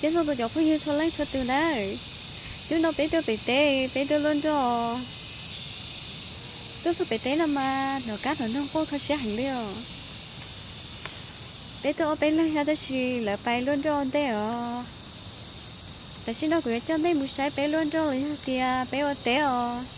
Nyob zoo tus cov phooj ywg txhua leej txhua tus nawb. Hnub no peb tuaj pem teb, peb tuaj luaj nroj. Tuaj txog pem teb no mas hnov kab hnov noog quaj kho siab heev li os. Peb tuaj ob peb leeg xwb tab sis lawv pais luaj nroj ntej os. Tam sim no kuv yuav coj nej mus saib peb luaj nroj los yog tias peb ua teb os.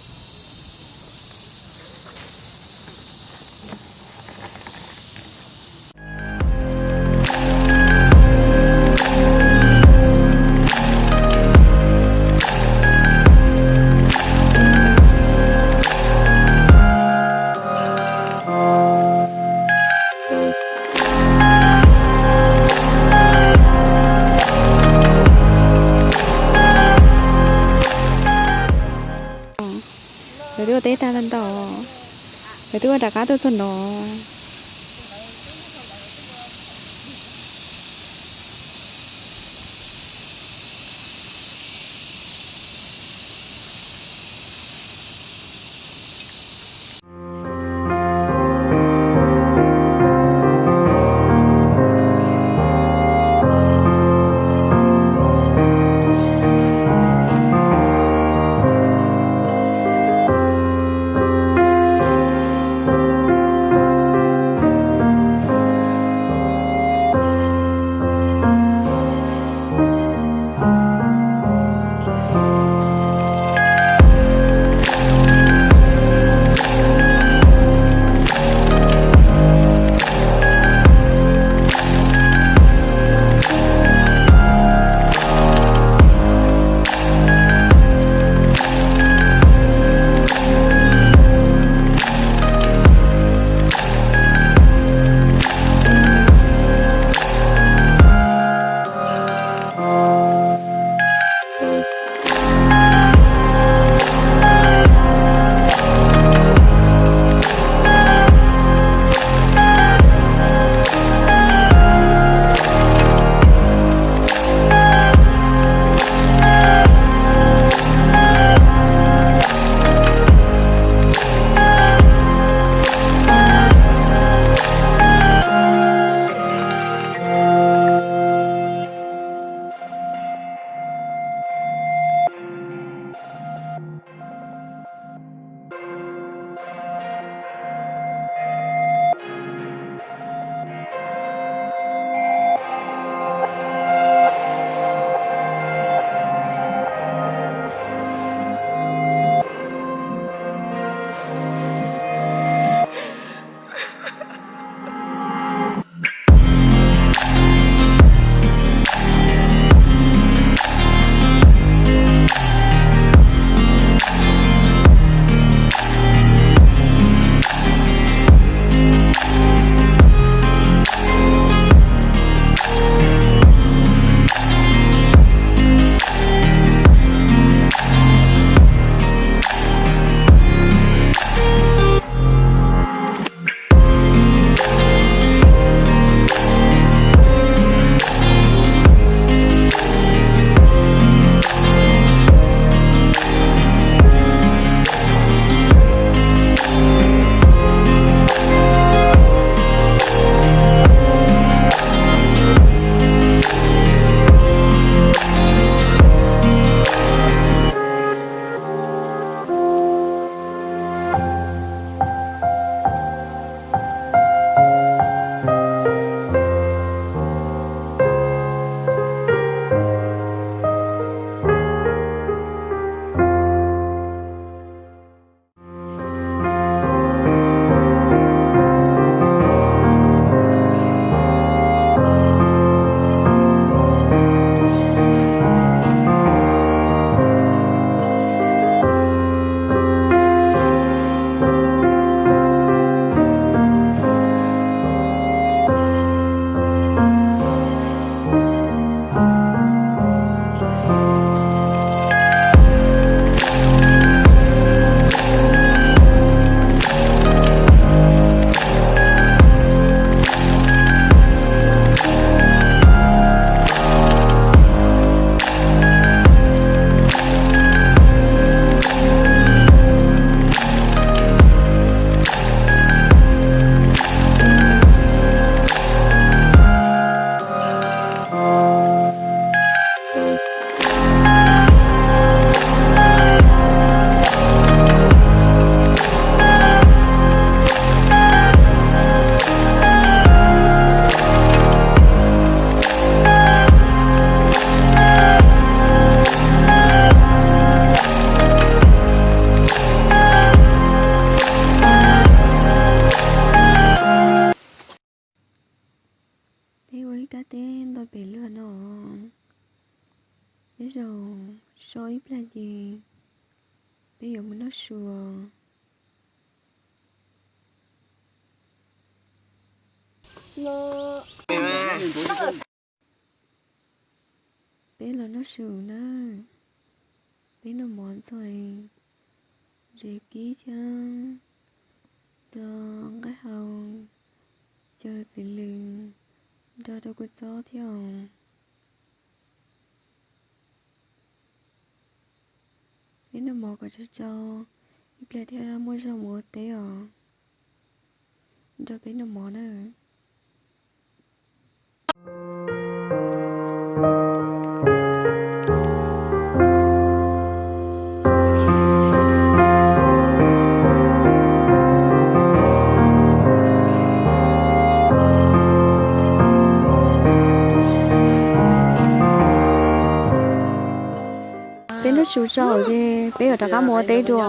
Lawv twb ua teb tag ntau, lawv twb ua rov qab tuaj txog no. Tej zaum so ib pliag ces peb yuav mus noj su. Peb los noj su na, peb noj mov ntxuag ntsev kib thiab cov nqaij hau, cov txiv lws nrog rau kua txob thiab os. Peb noj mov kom tsau tsau, ib pliag thiaj muaj zog mus ua teb os. Nrog peb noj mov na. Peb noj su tso ces peb yuav rov qab mus ua teb dua.